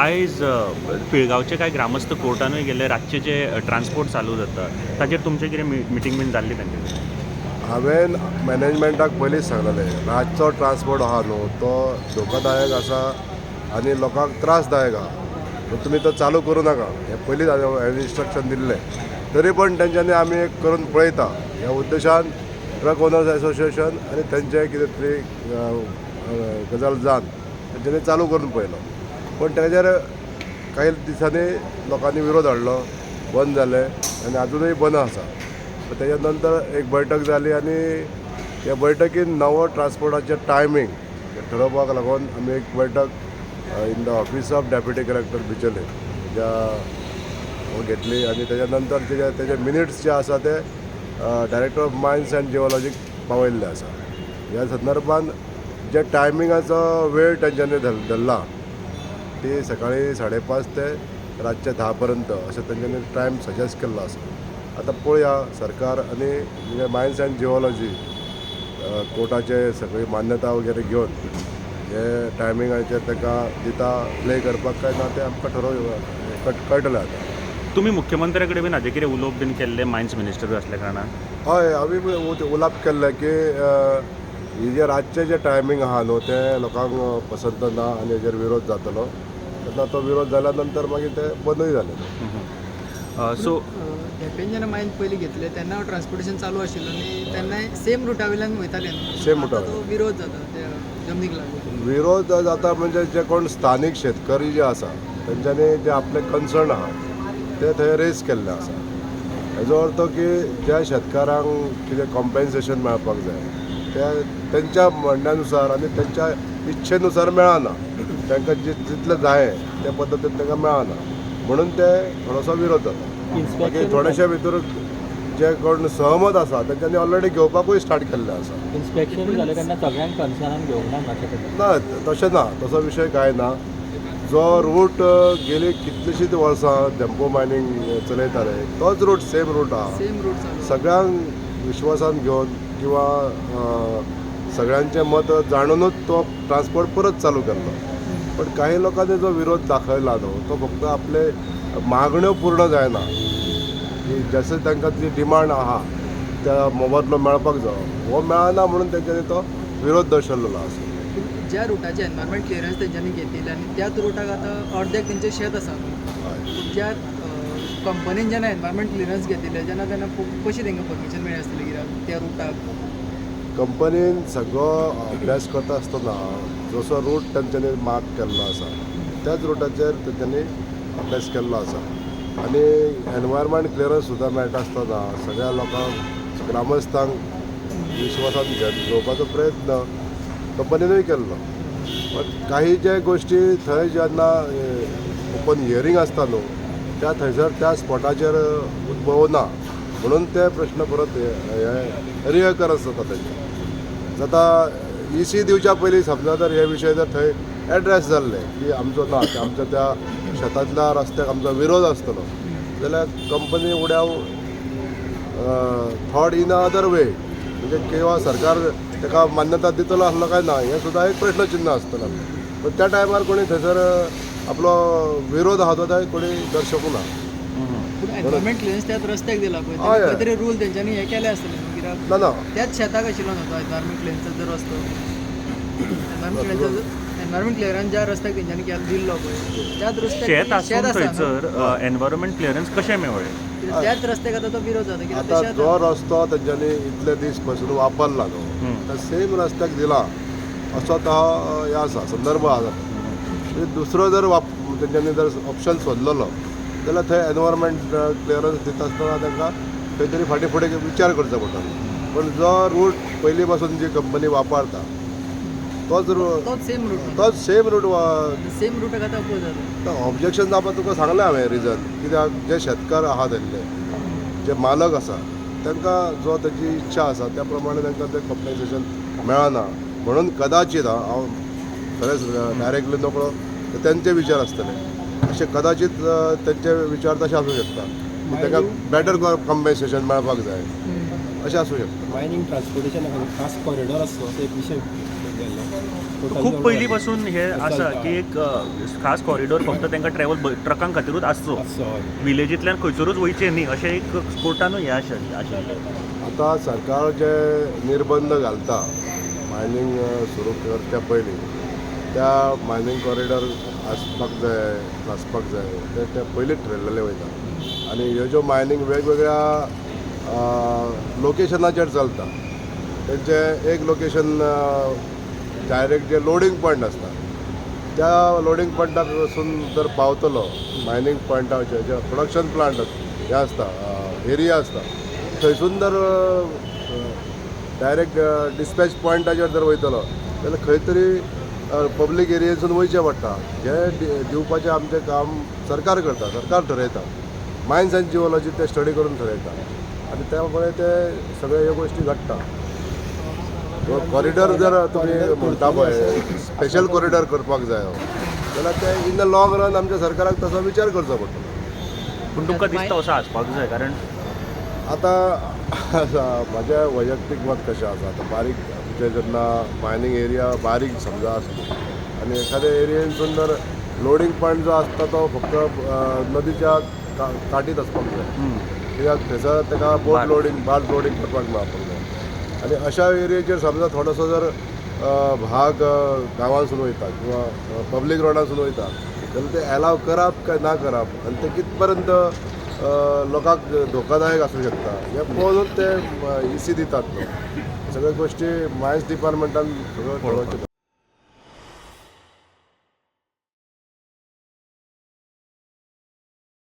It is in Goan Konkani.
आयज पिळगांवचे कांय ग्रामस्थ कोर्टानूय गेले. रातचे जे ट्रान्सपोर्ट चालू जाता ताचेर तुमचें कितें मिटींग बीन जाल्ली तांचे कडेन? हांवें मॅनेजमेंटाक पयलींच सांगलेलें, रातचो ट्रान्सपोर्ट आहा न्हू तो धोकादायक आसा आनी लोकांक त्रासदायक आहा, तर तुमी तो चालू करूं नाका हें पयलींच हांवें इन्स्ट्रक्शन दिल्लें. तरी पण तेंच्यांनी आमी एक करून पळयता ह्या उद्देशान ट्रक ओनर्स एसोसिएशन आनी तेंचे कितें तरी गजाल जावन तेंच्यांनी चालू करून पळयलो, पूण तेजेर कांय दिसांनी लोकांनी विरोध हाडलो, बंद जालें आनी आजुनूय बंद आसा. तेच्या नंतर एक बैठक जाली आनी ह्या बैठकीन नवो ट्रान्सपोर्टाचें टायमींग ठरोवपाक लागून आमी एक बैठक in the office of deputy collector Bicholim ज्या घेतली आनी तेच्या नंतर तेजे मिनिट्स जे आसा ते डायरेक्टर ऑफ मायन्स अँड जिओलॉजीक पावयल्ले आसा. ह्या संदर्भान जे टायमिंगाचो वेळ तेंच्यांनी धरला ती सकाळी 5:30 ते रातचे 10 पर्यंत अशें तेंच्यांनी टायम सजेस्ट केल्लो आसा. आतां पळोवया सरकार आनी म्हणजे मायन्स अँड जिओलॉजी कोर्टाचे सगळी मान्यता वगैरे घेवन हे टायमिंगाचेर तांकां दिता प्ले करपाक काय ना तें आमकां ठरोव कळटलें आतां. तुमी मुख्यमंत्र्या कडेन बीन हाजें कितें उलोवप बीन केल्लें मायन्स मिनिस्टर आसल्या कारणान? हय, हांवें उलोवप केल्लें की ही जे रातचें जें टायमींग आहा न्हू तें लोकांक पसंत ना आनी हेजेर विरोध जातलो. तेन्ना तो विरोध जाल्या नंतर मागीर तें बंदूय जालें. सो धेंपेन जेन्ना मायन पयलीं घेतलें तेन्ना ट्रान्सपोर्टेशन चालू आशिल्लो आनी तेन्नाय सेम रुटा वयल्यान वयताले न्हू. Same आतां रुटा तो विरोध जाता त्या जमनीक लागून. विरोध जाता म्हणजे जे कोण स्थानीक शेतकरी जे आसा तेंच्यांनी जे आपले कन्सर्न आहा ते थंय रेज केल्ले आसा. हेजो अर्थ की ज्या शेतकारांक कितें कॉम्पेन्सेशन मेळपाक जाय ते तेंच्या म्हणण्यानुसार आनी तेंच्या इच्छेनुसार मेळना, तांकां जितलें जाय त्या पद्दतीन तांकां मेळना म्हणून ते थोडोसो विरोध जाता. बाकी थोडेशे भितर जे कोण सहमत आसा तेंच्यांनी ऑलरेडी घेवपाकूय स्टार्ट केल्लें आसा. इन्स्पेक्शन जालें तेन्ना सगळ्यांक कन्सर्नान घेवंक ना मातशें तें? ना, तशें ना, तसो विशय कांय ना. जो रूट गेली कितलींशींच वर्सां धेंपो मायनींग चलयताले तोच रूट, सेम रूट आहा. सेम रूट चालू. सगळ्यांक विश्वासान घेवन किंवा सगळ्यांचें मत जाणूनच तो ट्रान्सपोर्ट परत चालू केल्लो, पण काही लोकांनी जो विरोध दाखयला न्हू तो फक्त आपले मागण्यो पूर्ण जायना की जशें तांकां जी डिमांड आहा त्या मोबदलो मेळपाक जावो, हो मेळना म्हणून तेंच्यांनी तो विरोध दर्शवलेलो आसा. पूण ज्या रुटाचें एनवायरमेंट क्लियरन्स तेंच्यांनी घेतिल्लें आनी त्याच रुटाक आतां अर्द्याक तेंचें शेत आसा न्हू. ज्या कंपनीन जेन्ना एनवायरमेंट क्लियरन्स घेतिल्लें जेन्ना तेन्ना कशी तांकां परमिशन मेळ्ळें आसतलें कित्याक त्या रुटाक? कंपनीन सगळो अभ्यास करता आसतना जसो रूट तेंच्यांनी मार्क केल्लो आसा त्याच रुटाचेर तेंच्यांनी अभ्यास केल्लो आसा आनी एनवायरमेंट क्लियरन्स सुद्दां मेळटा आसतना सगळ्या लोकांक, ग्रामस्थांक विश्वासान घेवपाचो प्रयत्न कंपनीनूय केल्लो. पण काही जे गोश्टी थंय जेन्ना ओपन हियरींग आसता न्हू त्या थंयसर त्या स्पॉटाचेर उद्भवना म्हणून ते प्रश्न परत हे रिअकरन्स जाता तेंचे. जाता इसी दिवच्या पयलीं समजा जर हे विशय जर थंय एड्रेस जाल्ले की आमचो ना आमच्या त्या शेतांतल्या रस्त्याक आमचो विरोध आसतलो जाल्यार company would have thought in a other way, म्हणजे किंवा सरकार ताका मान्यता दितलो आसलो काय ना हें सुद्दां एक प्रश्नचिन्ह आसतलें. पण त्या टायमार कोणी थंयसर आपलो विरोध आहा तो थंय कोणी दर्शोवंक ना. पूण एनवायरमेंट क्लियरन्स त्याच रस्त्याक दिला पळय, हय, हय. खंय तरी रूल तेंच्यांनी हें केलें आसतलें न्हू कित्याक ना ना, त्याच शेताक आशिल्लो न्हू तो एनवायरमेंट क्लियरन्साचो रस्तो. एनवायरमेंट क्लियरन्स ज्या रस्त्याक तेंच्यांनी केल्लो दिल्लो पळय त्याच रस्त्याक शेत ते आसून आसा न्हू. थंयसर एनवायरमेंट क्लियरन्स कशें मेळ्ळें? कित्याक त्याच रस्त्याक आतां तो विरोध जाता कित्याक आतां ते शेत जो रस्तो तेंच्यांनी इतले दीस पासून वापरला न्हू त्या सेम रस्त्याक दिला असो तो हे आसा संदर्भ आसा. म्हणजे दुसरो जर तेंच्यांनी जर ऑप्शन सोदलेलो जाल्यार थंय एनवायरमेंट क्लियरन्स दिता आसतना तांकां खंय तरी फाटीं फुडें विचार करचो पडटलो. पण जो रूट पयलीं पासून जी कंपनी वापरता तोच रूट, तोच सेम रूट, तोच सेम रूट. सेम रुटाक आतां अपोज जाता. ऑब्जेक्शन जावपाक तुका सांगलें हांवें रिजन, कित्याक जे शेतकार आहा थंयले जे मालक आसा तांकां जो तेजी इच्छा आसा त्या प्रमाणे तांकां तें कॉम्पेन्सेशन मेळना म्हणून कदाचीत हांव खरेंच डायरेक्टली नकळो, तेंचे विचार आसतले अशें कदाचीत तेंचे विचार तशें आसूं शकता की तांकां बेटर कॉम्पेन्सेशन मेळपाक जाय अशें आसूं शकता. मायनींग ट्रान्सपोर्टेशना खातीर खास कॉरिडॉर आसचो असो एक विशय जाल्लो. खूब पयलीं पासून हे आसा की एक खास कॉरिडोर फक्त तांकां ट्रॅवल ट्रकां खातीरूच आसचो, आसचो, हय. विलेजींतल्यान खंयसरूच वयचें न्ही अशें एक कोर्टानूय हें आशिल्लें. आतां सरकार जे निर्बंध घालता मायनींग सुरू करच्या पयलीं, त्या मायनींग कॉरिडॉर आसपाक जाय, आसपाक जाय, ते ते पयलींच ठरयल्लें वयता. आनी ह्यो ज्यो मायनींग वेगवेगळ्या लोकेशनाचेर चलता, तेंचें एक लोकेशन डायरेक्ट जे लोडींग पॉयंट आसता, त्या लोडींग पॉयंटाक वचून जर पावतलो, मायनींग पॉयंटाचेर जे प्रोडक्शन प्लांट हें आसता, एरिया आसता, थंयसून जर डायरेक्ट डिस्पॅच पॉयंटाचेर जर वयतलो जाल्यार खंय तरी पब्लीक एरियेसून वयचें पडटा. हें दिवपाचें आमचें काम सरकार करता, सरकार ठरयता, मायन्स अँड जिओलॉजी ते स्टडी करून ठरयता आनी त्या प्रमाणे ते सगळे ह्यो गोश्टी घडटा. कॉरिडॉर जर तुमी म्हणटा पळय, स्पेशल कॉरिडॉर करपाक जाय जाल्यार ते इन the long run आमच्या सरकाराक तसो विचार करचो पडटलो. पूण तुमकां दिसता असो आसपाक जाय? कारण आतां म्हाजें वैयक्तीक मत कशें आसा, आतां बारीक आमचे जेन्ना मायनींग एरिया बारीक समजा आसली आनी एखाद्या एरियेनसून जर लोडींग पॉयंट जो आसता तो फक्त नदीच्या काठीत आसपाक जाय, कित्याक थंयसर ताका बोट लोडींग, बार्ज लोडींग करपाक मेळपाक जाय. आनी अशा एरियेचेर समजा थोडोसो जर भाग गांवांसून वयता किंवा पब्लीक रोडांसून वयता जाल्यार ते एलाव करप काय ना करप आनी ते कित पर्यंत लोकांक धोकादायक आसूं शकता हें पळोवनूच ते इसी दितात न्हू. सगळ्यो गोश्टी मायन्स डिपार्टमेंटान सगळ्यो पळोवच्यो.